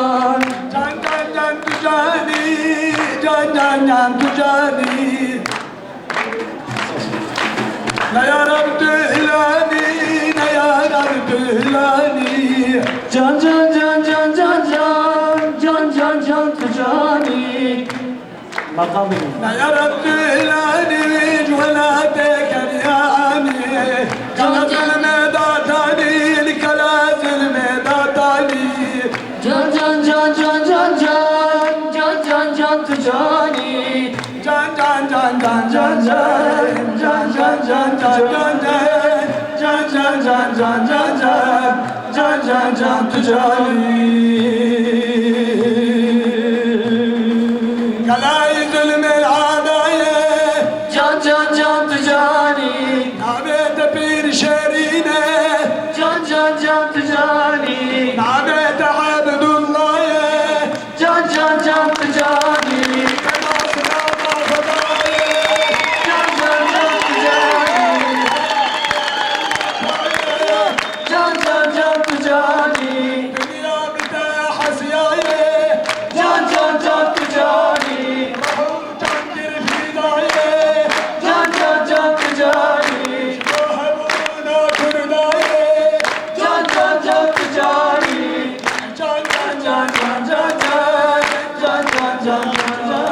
Can can can tücani, can can can tücani. Ne yarar tühlani, ne yarar tühlani. Can can can can can can can can can tücani. Makam benim. Ne yarar tühlani, ولا تكن يا عمي. كلا المداتاني، كلا المداتاني. Can can can can can can can can can tücani. Can can can can can can can can can can can can can can can can can can can can tücani. كلا ظلم العداية. Can can can tücani. نعمة بير شيرينة. Can can can tücani. نعمة عبد الله. Can can can tücani. Can can can tücani. Can can can tücani. دنيا بتاع حسياية. Can can can tücani. تنكر في داية. Can can can tücani. وحبونا كرداية. Can can can tücani. Can can Can can can can can can can can.